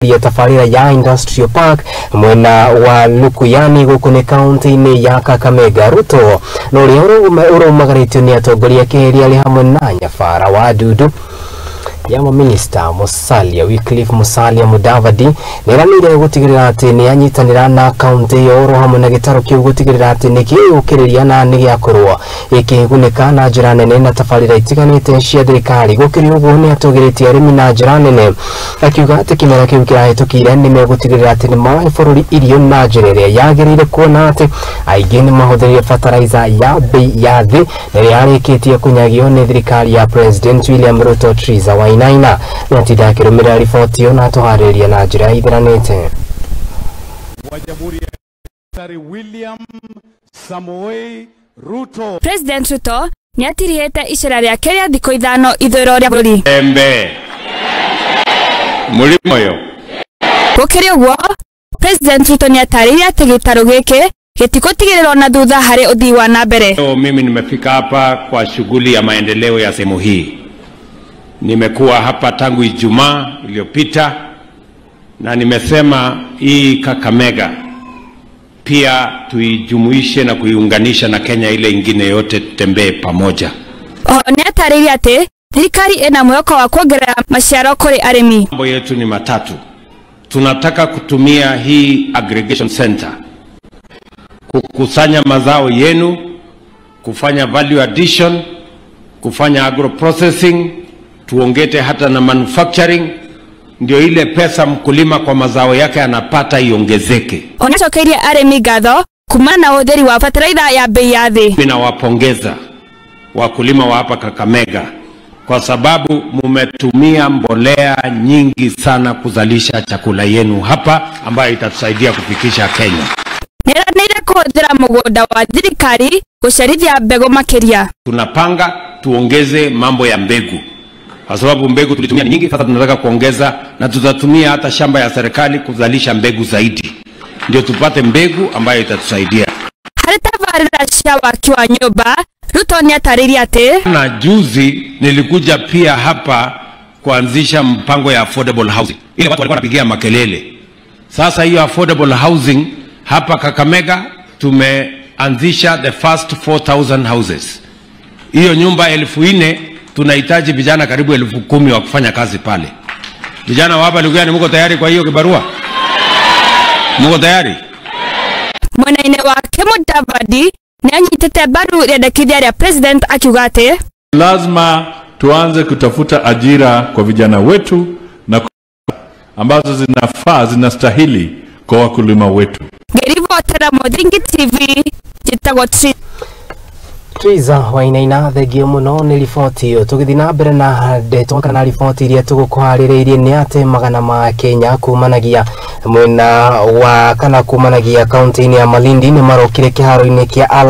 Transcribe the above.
Gũthuthuria tabarĩra ya Industrial Park mwena wa Lukuyani gũkũ nĩ kaunti-inĩ ya Kakamega. Ruto na ũrĩa ũraumagarĩtio nĩ atongoria keheri arĩ hamwe na Nyabara wa Dudu ya minista Musalia Wycliffe Musalia Mudavadi nĩeranĩire gũtigĩrĩra atĩ nĩ anyitanĩra na kaunti ĩyo oro hamwe na gĩtarũ kĩu gũtigĩrĩra atĩ nĩ kĩyũkĩrĩria na nĩ gĩakorwo gĩkĩgunĩka na njĩra nene na tabarĩra itiganĩte cia thirikari. Gũkĩrĩ ũguo nĩ atũgĩrĩtie arĩmi na njĩra nene akiuga atĩ kĩmera kĩu kĩrahĩtũkire nĩ megũtigĩrĩra atĩ nĩ marahe bũrũri irio na njĩra ĩrĩa yagĩrĩire, kuona atĩ aingĩ nĩ mahũthĩrire fertilizer ya bei ya thĩ na ĩrĩa yarĩkĩtie kũnyagio nĩ thirikari ya President William Ruto. Triza Wainaina nĩ atinda akĩrũmĩrĩra riboti ĩyo na atũharĩria na njĩra ĩthiranĩte. Wa Jamhuri ya Daktari William Samoei Ruto. President Ruto nĩ atirihĩte icera rĩake rĩa thikũ 5 ithũĩro rĩa bũrũri. Embe mulimoyo. Gũkĩrĩ ũguo, President Ruto nĩ atarĩirie atĩ gĩtarũ gĩkĩ gĩtigũtigĩrĩrwo na thutha harĩ ũthii wa na mbere. Leo mimi nimefika hapa kwa shughuli ya maendeleo ya sehemu hii. Nimekuwa hapa tangu Ijumaa iliyopita na nimesema hii Kakamega pia tuijumuishe na kuiunganisha na Kenya ile ingine yote, tutembee pamoja. Oho nĩ atarĩirie atĩ thirikari ĩna mwĩhoko wa kuongerera maciaro kũrĩ arĩmi. Mambo yetu ni matatu. Tunataka kutumia hii aggregation center kukusanya mazao yenu, kufanya value addition, kufanya agro processing, tuongete hata na manufacturing, ndio ile pesa mkulima kwa mazao yake anapata iongezeke. Oho nĩ acokeirie arĩmi ngatho kumana na ũhũthĩri wa bataraitha ya bei ya thĩ. Mimi nawapongeza wakulima wa hapa Kakamega kwa sababu mumetumia mbolea nyingi sana kuzalisha chakula yenu hapa ambayo itatusaidia kufikisha Kenya. Nĩeranĩire kũhũthĩra mũgũnda wa thirikari gũcerithia mbegũ makĩria. Tunapanga tuongeze mambo ya mbegu kwa sababu mbegu tulitumia ni nyingi, sasa tunataka kuongeza na tutatumia hata shamba ya serikali kuzalisha mbegu zaidi, ndio tupate mbegu ambayo itatusaidia. Harĩ tabarĩra cia waki wa nyũmba, Ruto nĩ atarĩirie atĩ Na juzi nilikuja pia hapa kuanzisha mpango ya affordable housing, ile watu walikuwa wanapigia makelele. Sasa hiyo affordable housing hapa Kakamega tumeanzisha the first 4000 houses. Hiyo nyumba 4000 tunahitaji vijana karibu 10,000 wa kufanya kazi pale. Vijana wa hapa Luguyani, mko tayari kwa hiyo kibarua? Mko tayari? Mwena-inĩ wake Mudavadi nĩ anyitĩte mbaru rĩendekithia rĩa President akiuga atĩ lazima tuanze kutafuta ajira kwa vijana wetu na ambazo zinafaa, zinastahili kwa wakulima wetu. Ngĩribotera Mũthingi TV, njĩtagwo Tri Triza Wainaina, thengio mũno nĩ riboti ĩyo. Tũgĩthiĩ na mbere na ndeto kana riboti iria tũgũkũharĩrĩirie nĩ atĩ magana ma Kenya kumanagia mwena wa kana kumanagia kaunti-inĩ ya Malindi nĩ marokire kĩharo-inĩ kĩa Ala